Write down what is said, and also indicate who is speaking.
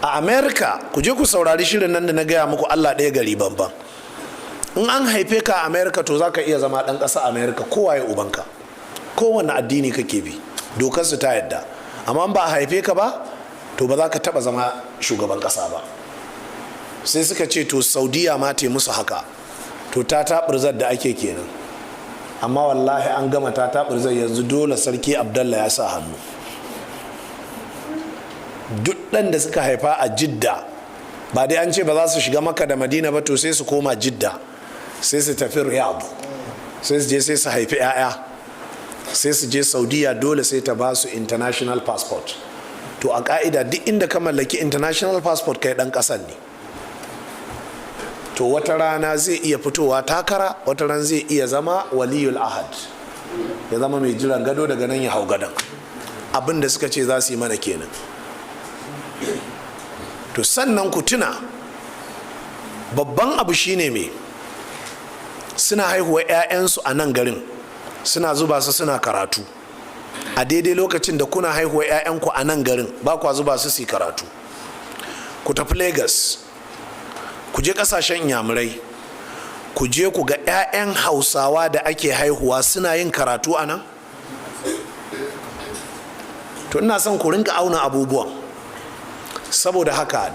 Speaker 1: A America, ku je ku saurari shirin nan da na gaya muku, Allah ɗaya gari banban. In an haife ka a America, to za ka iya zama ɗan ƙasa America, kowa ya ubanka, kowane addini kake bi, dokar su ta yadda. Amma ba a haife ka ba, to ba za ka taɓa zama shugaban ƙasa ba. Sai suka ce to, Saudiya ma te musu haka. To, ta taɓurzar da ake kenan. Amma wallahi an gama ta taɓurzar yanzu, dole Sarki Abdallah ya sa hannu. Duk ɗan da suka haifa a Jidda, ba dai an ce ba za su shiga Maka da Madina ba, to sai su koma Jidda, sai su tafi Riyadh, sai su je sai su haifi 'ya'ya, sai su je Saudiya, dole sai ta ba su international passport. To, a ka'ida, duk inda ka mallaki international passport, kai dan kasan ne. To, wata rana zai iya fitowa takara, wata rana zai iya zama waliyul ahad, ya zama mai jiran gado, daga nan ya hau gadon. Abin da suka ce za su yi mana kenan. To, sannan ku tuna, babban abu shine me? Suna haihuwa 'ya'yansu a nan garin, suna zuba su suna karatu, a daidai lokacin da kuna haihuwa 'ya'yanku a nan garin, ba kwa zuba su su karatu. Ku tafi Lagos, ku je kasashen Inyamurai, ku je ku ga 'ya'yan Hausawa da ake haihuwa suna yin karatu a nan. To, ina son ku rinka auna abubuwan. Saboda haka